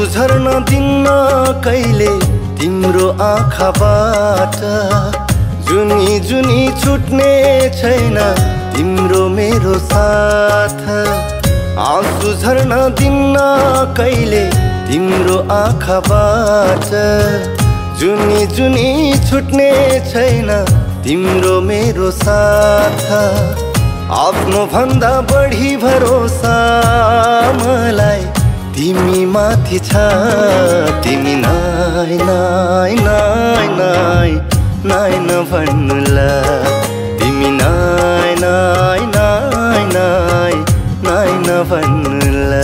झर्न दिन्न कहिले तिम्रो आँखाबाट, जुनी जुनी छुट्ने छैन तिम्रो मेरो साथ। आँसु झर्न दिन्न कहिले तिम्रो आँखाबाट, जुनी जुनी छुट्ने छैन तिम्रो मेरो साथ। आफ्नो भन्दा बढी भरोसा मलाई तिमी माथि छ, तिमी नाइ नाइ नाइ नाइ नाइ नभन्नुला, तिमी नाइ नाइ नाइ नाइ नाइ नभन्नुला।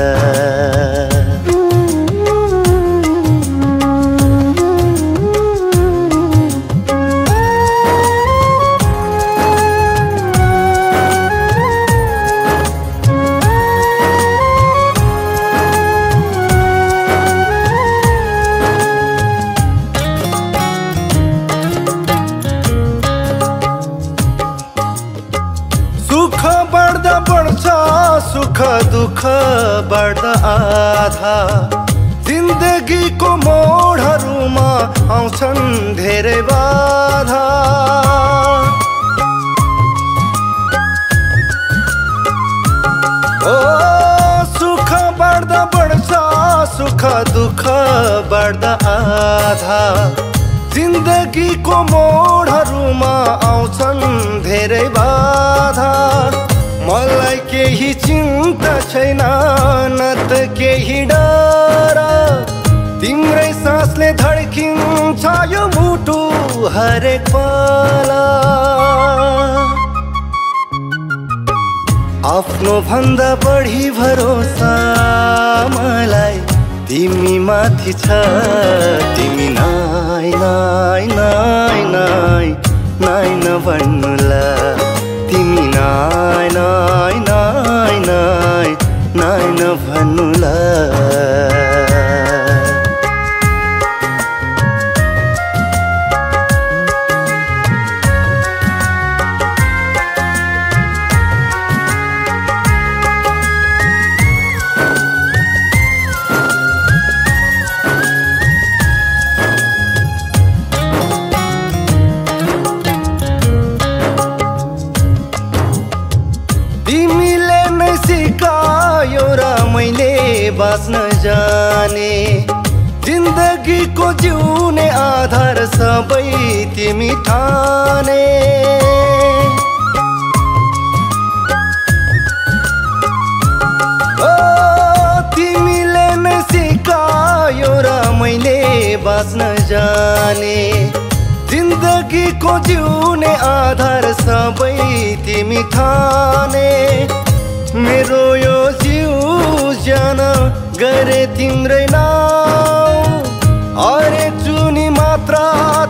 सुख बढ्दा बढ्छ सुख दुःख बढ्दा आधा, जिन्दगीको मोडहरूमा आउँछन् धेरै बाधा। ओ सुख बढ्दा बढ्छ सुख दुःख बढ्दा आधा, जिन्दगीको मोडहरूमा आउँछन् धेरै बाधा। मलाई केही चिन्ता छैन न त केही डर, तिम्रै सासले धड्किन्छ यो मुटु हरेक पल। आफ्नो भन्दा बढी भरोसा मलाई तिमी माथि छ, तिमी नाइ नाइ नाइ नाइ नाइ नभन्नुला, तिमी नाइ नाइ नाइ नाइ नाइ नभन्नुला। तिमीले नै सिकायो र मैले बाँच्न जाने, जिन्दगीको जिउने आधार सबै तिमी ठाने। ओ तिमीले नै सिकायो र मैले बाँच्न जाने, जिन्दगीको जिउने आधार सबै तिमी ठाने। मेरो यो जिउ ज्यान गरे तिम्रै नाउँ, हरेक जुनी मात्र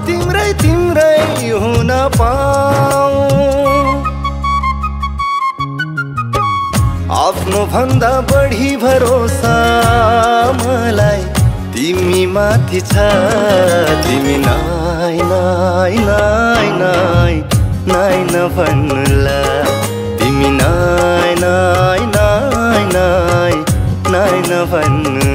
तिम्रै तिम्रै हुन पाऊँ। आफ्नो भन्दा बढी भरोसा मलाई तिमी माथि छ, तिमी नाइ नाइ नाइ नाइ नाइ नभन्नुला, तिमी नाइ नाइ नाइ नाइ नाइ नभन्नु।